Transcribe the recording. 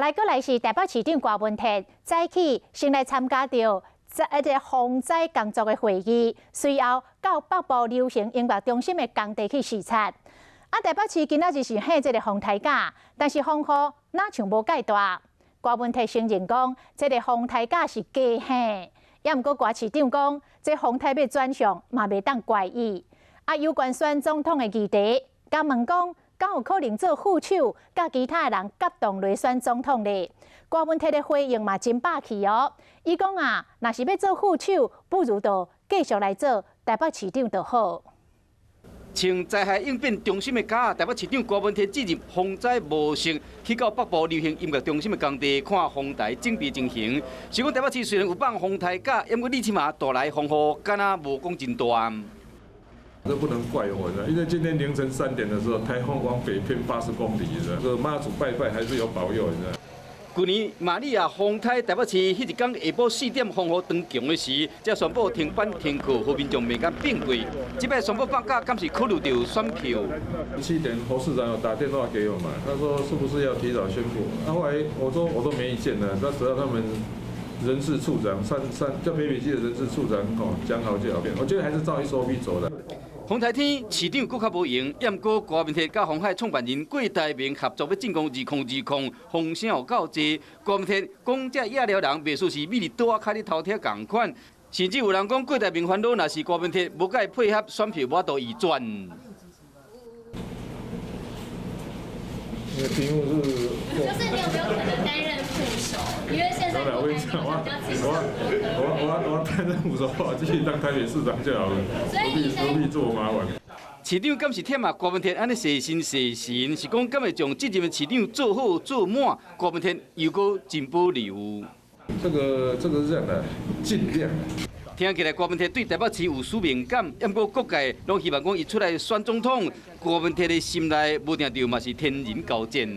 來閣來是台北市長郭文鐵早起先來參加著這一個防災工作的會議，隨後到北部流行音樂中心的工地去視察。啊，台北市今仔日是起這個風颱假，但是風雨若像無蓋大。郭文鐵承認講，這個風颱假是加起，也毋過郭市長講，這風颱欲轉向嘛袂當怪伊。啊，有關選總統的議題，共問講，敢有可能做副手，佮其他的人結黨來選總統咧？郭文鐵的回應嘛真霸氣哦！伊講啊，若是欲做副手，不如就繼續來做台北市長就好。穿災害應變中心的甲，台北市長郭文鐵進入防災模式，去到北部流行音樂中心的工地看風台準備情形。是講台北市雖然有放風台假，不過你這馬帶來風雨，敢若無講真大。這不能怪我的，因為今天凌晨3點的時候，颱風往北偏80公里的，這個媽祖拜拜還是有保佑的。去年瑪利亞風颱台北市彼一工下晡4點風雨當強的時，才宣布停班停課，予民眾袂敢變過。這擺宣布放假，敢是考慮著選票？7點侯市長有打電話給我嘛，他說是不是要提早宣布？啊，後來我說我都沒意見了，那只要他們人事處長三三叫北北基的人事處長哦講好就好，我覺得還是照 SOP 走的。風颱天，市長閣較無閒，毋過郭文鐵佮鴻海創辦人郭台銘合作欲進攻2020，風聲有夠濟。郭文鐵講這野寮人袂輸是美麗島仔跤咧頭鐵仝款，甚至有人講郭台銘煩惱，若是郭文鐵無共伊配合選票，無法度移轉。那個題目是，就是你有沒有可能擔任副手？因為現在我跟你講，我擔任副手，我繼續當台北市長就好了，何必這麼麻煩？市長敢是忝啊？郭文鐵按呢細心細神，是講敢會將這任的市長做好做滿？郭文鐵又閣真保留。這個是這樣的，盡量。聽起來郭文鐵對台北市有使命感，毋過各界攏希望講伊出來選總統。郭文鐵的心內無定著嘛是天人交戰。